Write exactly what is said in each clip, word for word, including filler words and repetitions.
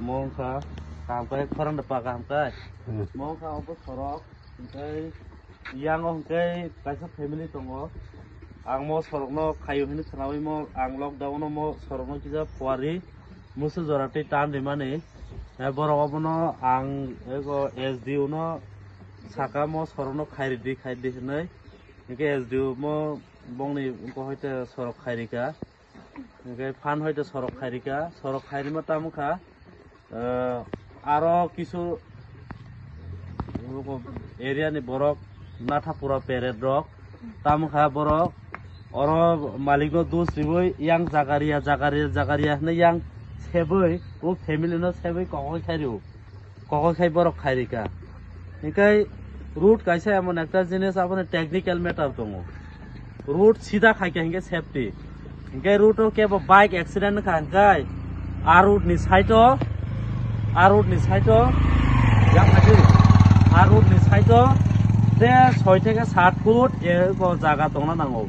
Mo wngkha kaham kai, khorang da pa kaham kai. Hmm. Mo wngkha obo sorok, hwnkhe yang o hwnkhe kaisa family tongo. Ang mo sorokno khaio hinwi khwnawi mo, ang lockdown o mo sorokno kisa phuarwi musu jora twi tan rimani. Eh, borok obono ang ego S D O no saka mo sorokno khairidi, khairidi hinwi. Hwnkhe S D O mo bongni wngkha hoite sorok khairika. Hwnkhe phan hoite sorok khairika, sorok khairima tamo kha, eh, aro kisu area ni borok Nathapura peret rok tamo kha borok oro malikno dus riwi yang jagaria, jagaria, jagaria hinwi yang sebwi o family no sebwi kokoi khairw. Kokoi khai borok khairika. Hinkhe road kaisa emon ekta jinis, aboni technical matter tongo. Road sida khaikha hinkhe safety. Hinkhe road o kebo bike accident wngkha hinkhe a road ni side o, a road ni side o, yang khaidi, a road ni side o de soi theke sat foot eko jaga tongna nango.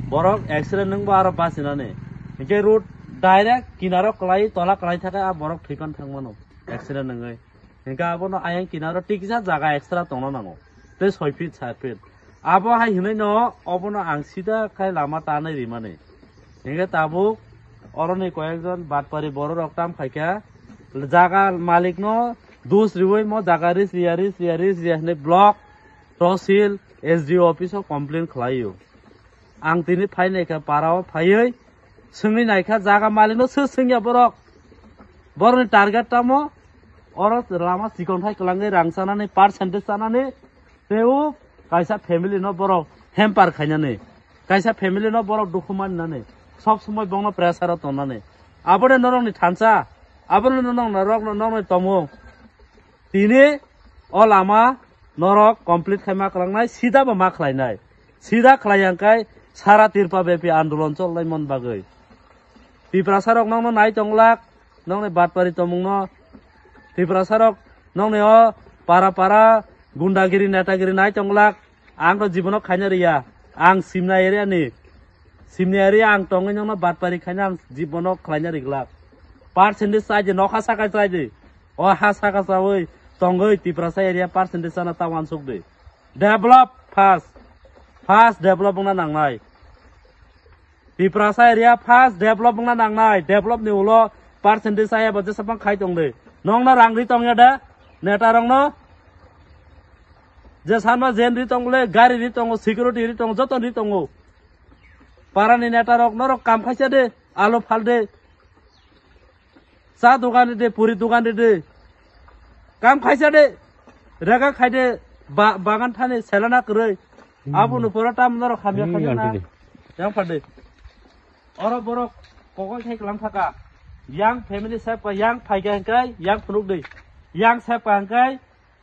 Borok accident wngbo aro bachinani. Hinkhe road direct kinaro kwlai, tola kwlai thake a borok thwipan thangmano accident wngwi. Hinkhe abono ayang kinaro tikisa jaga extra tongna nango, tei soi feet, sat feet. Abo hai hinwi no obono ang sida khai lama tanwi rimani. Hinkhe tabuk oroni koyekjon batpari bororok tam khaikha, jaga malikno dus riwi mo jaga ris riya, ris riya, ris riya hinwi block, tosil, S D O office o complain khlaio. Ang tini phainaikha, parao phaiwi swngwi naikha, jaga malikno se swngya borok. Borokni target tamo, oro lama chikon khai kwlangwi rang chanani, percentage chanani, tei o kaisa family no borok hamper khainani, kaisa family no borok dukhu maninani, sob somoi bongno pressure o tongnani. Aboni norokni thansa, aboni norok, norokno, norokni tomung. Tini o lama norok complete khai ma kwlangnai, sida bo ma khlainai. Sida khlai yang kai sara Tripura bepi andolon cholnai mon bagwi. Tiprasa rok nokno nai tonglak, nokni batpari tomungno. Tiprasa rok nokni o para para gundagiri netagiri nai tonglak. Ang to jibono khaina riya. Ang Simna area ni. Simna area ang tongwi nokno batpari khaina ang jibono khlaina riglak. Percentage chai di, nokha saka chai di. O ha saka chawi tongwi Tiprasa area percentage chana ta wansuk di. Develop first. First develop wngna nangnai. Tiprasa area first develop wngna nangnai. Develop ni ulo percentage chaya bo jesa bang khai tong di. Nokno rang ri tongya de? Neta rokno? Je sanma jen ri tong le, gari ri tongo, security ri tongo, joto ri tongo. Para ni neta rok norok kam khaisa de, alo phal de. Cha dogan ride, puri dogan ride. Kam khaisa de. Rega khaide, ba-, bagan thani selana kwrwi. Hmm. Abo no pura tam norok hamya Hmm, khaide na. Aunty de. Yang phade. Oro borok kokol thai klam thaka. Yang family sep ka, yang phaiga hingkai, yang phunuk de. Yang sep ka hingkai,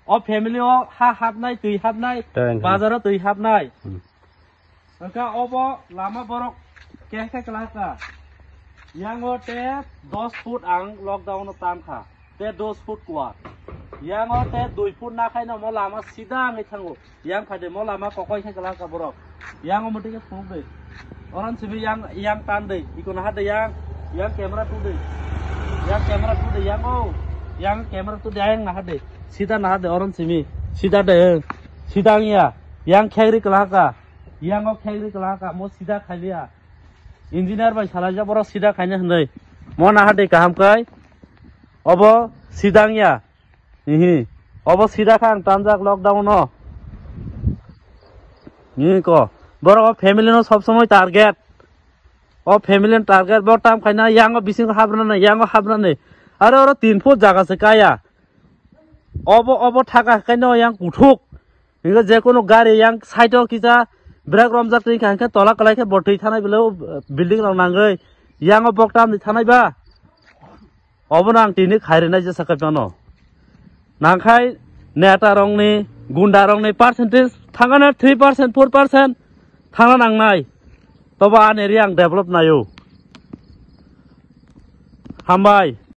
o family o ha hapnai, twi hapnai, Tei, bazar o twi hapnai. Hmm. Hwnkha obo lama borok kehkhe kwlaka. Yango te dos foot ang lockdown o tankha. Te dos foot kuwa. Yango te dui foot nakhaino mo lama sida wngwi thango. Yang phai de mo lama kokoi khe kwlaka borok. Yango muti khe phunuk de. Oron simi yang, yang tan de. Iko naha de yang. Yang camera tu de. Yang camera tu de yang o. Yang camera tu de yang naha de. Sida naha de oron simi. Sida de. Sida wngya. Yang khegri kwlaka. Yango khegri kwlaka, mo sida khailiya. Engineer bai salaijak, borok sida khaina hinwi. Mo naha de kaham kai. Obo sida wngya. Ihi. Obo sida kha ang tanjak lockdown o. Ihi ko. Borok o family no sob somoi target. O family no target, bo tam khaina yango bisingo habrana, yango habrana. Are oro tin foot jaga se kaya. Obo, obo thaka khaino yang kuthuk. Hinkhe je kono gari yang side o kisa brake romjak twi kha, hinkhe tola kwlai khe bo twi thanai bwlai o building rok nangwi. Yang o boktam ni thanai ba. Obono ang tini khairinai jesa khe phano. Nangkhai neta rokni, gunda rokni percentage thangana three percent, four percent thangna nangnai. Tobo ani area ang develop naio. Hambai.